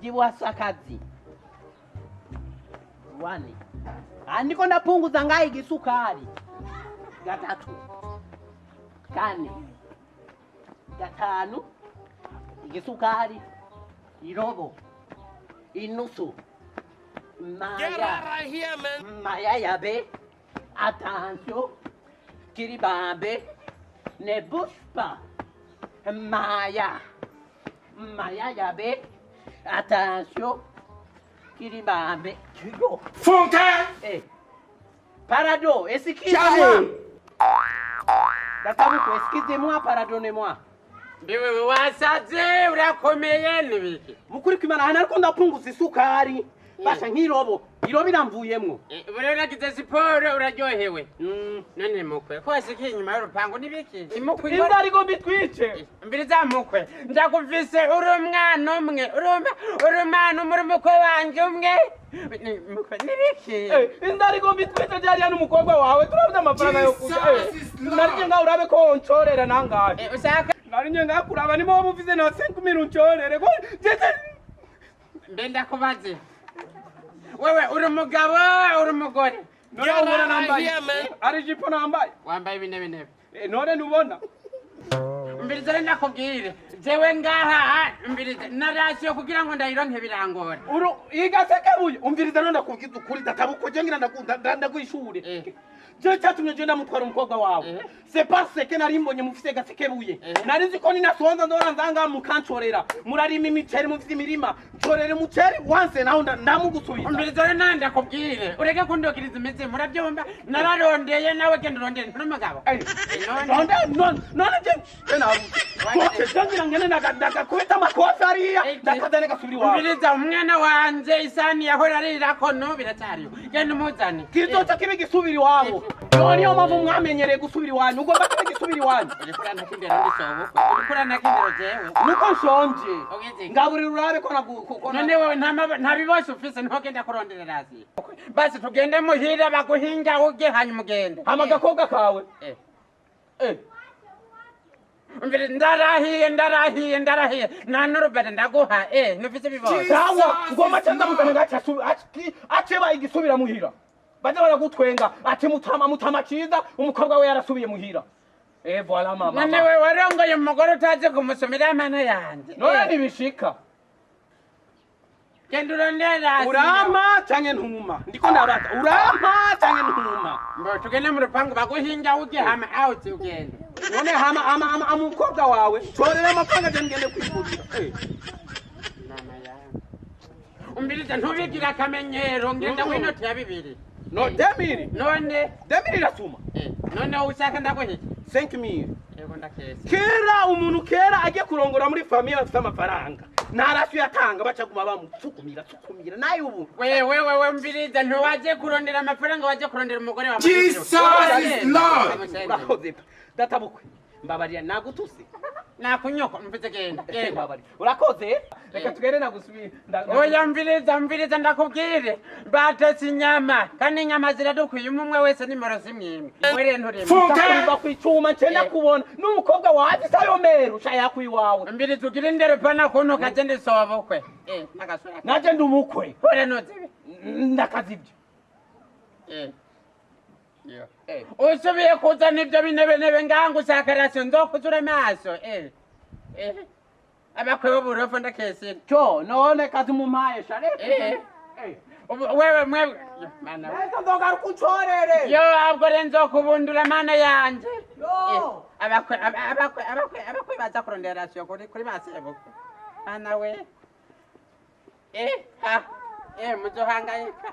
Kuvyibuha si akazi. One. Ah, ndiko ndapunguza ngaho igisukari. Gatatu, kane, gatanu, igisukari, irobo, inusu. Maya, maya yabe, attention, kiribambe, ne bouge pas. Maya, maya yabe, attention, kiribambe, kigo. Funke! Eh. Pardon, excusez-moi. Databuko, excusez-moi, pardonnez-moi. Mbiwe wasaze, urakomeye, nibiki? Mukuri kwimana, hano ariko ndapunguza isukari. Basha, nk'irobo, irobo iramvuyemwo. Buriya uragize siporo, uraryohewe. None mukwe, ko wasikiye inyuma y'urupangu, nibiki imukwe? Inzara igomba itwice. Mbiriza mukwe, ndakuvise uri umwana umwe, uri umwana umwe, uri umukwe wanje umwe. Mukwe, nibiki? Inzara igomba itwice ryariya n'umukobwa wawe, turabuze amafaranga yo kurya. Narije ngaho urabe ko woncorera nangahe. Ushaka Narije ngaho kuraba niba wowe uvuze na 5000 uncorere ko jese. Mbe ndakubaze, wewe uri umugabo, uri umugore? None ubona nambaye ari ijipo nambaye? Wambaye ibinebinebe. None ntubona? Mbiriza rero ndakubwire, jewe ngaha, mbiriza, narasiyo kugira ngo ndayironke birangora. Uru igasekebuye, umviriza rero ndakubwiza ukuri, databuko, je ngira ndagwishure. Je cyatumye je ndamutwara umukobwa wawe, c'est parce que nari mbonye mufise gasekebuye. Nari nzi ko ninasonza ndora nzanga mukancorera. Murarima imiceri, mufise imirima, ncorere umuceri wanse naho ndamugusubiza. Umviriza rero nawe ndakubwire, ureke kundokiriza imizimu, urabyumva? Nararondeye, nawe genda urondere, nturi umugabo. None none je nabuze je ngira ngene ndagakubita amakofi hariya, ndakazane gasubira iwawe. Umviriza, umwana wanje isani yahora arirako n'ubu biracyariho, genda umuzane. Kizoca kibe gisubira iwabo. None niyo mpamvu mwamenyereye gusubira iwanyu, ugomba kibe gisubira iwanyu. Uriko urantaka indero, ndisobukwe, uriko urantaka indero jewe. Nuko nshonje. Ugize iki? Ngaburira urabe ko None wewe nta bibazo ufise, ntugenda kurondera rasiyo? Basi tugende muhira baguhinga uge, hanyuma ugende. Hama agakobwa kawe. Umvire, ndarahiye, ndarahiye, ndarahiye, nta n'urubere ndaguha, ntufise ibibazo. Sawa, ngoma cyangwa muzane ngaca aceba igisubira muhira, baza baragutwenga ati mutama, mutama ciza, umukobwa we yarasubiye muhira. Voilà mama. None wewe warongoye umugore utazi kumusomera amana yanje. None ntibishika. Genda urondere rasiyo. Urampa canke ntuma? Ndiko ndabaza, urampa canke ntuma? Mbo tugende mu rupangu baguhinga uge, hama out ugende. None hama hama hama ama umukobwa wawe, corera amafaranga je ngende kwigurira. Mama yangu, umviriza, ntubigira akamenyero, ngenda w'inoti ya 2000. No, 2000? None 2000 irasuma. None ushaka ndaguha iki? 5000. Yego, ndakese. Kera umuntu kera agiye kurongora muri famille bafite amafaranga, nta yatanga, bacaguma bamusukumira sukumira, naye ubu Wewe, wewe, mviriza, ntiwaje kurondera amafaranga, waje kurondera umugore wawe. Jesus is Lord. Urakoze databukwe, mbabarira nagutuse. Nakunyoko, mvuze genda, genda. Mbabarira, urakoze, reka tugende nagusubira. Oya, mviriza, mviriza ndakubwire, batetse inyama kandi inyama ziradukwiye, umwe umwe wese nimero zimwe imwe, were nturimo. Funka ku icuma ncenda kubona n'umukobwa wawe isayo meru shaya iwawe. Mviriza, ugire indero pana kuntu kaje ndisobukwe nagasura. Naje ndi umukwe. Ore nuzibe. Ndakazibyo. Usubiye kuzana ibyo binebenebe ngaha ushaka rasiyo, nzokuzura amaso. Abakwe b'uburofu, ndakesera. Cyo none kazi mumpaye share. Wewe mwewe, mana we. Neza nzogaruka uncorere. Yo, ahubwo rero nzokubundura, mana yanje. Yo. Abakwe abakwe abakwe abakwe baza kurondera rasiyo kuri ba sebukwe, mana we, ha, muzohangayika.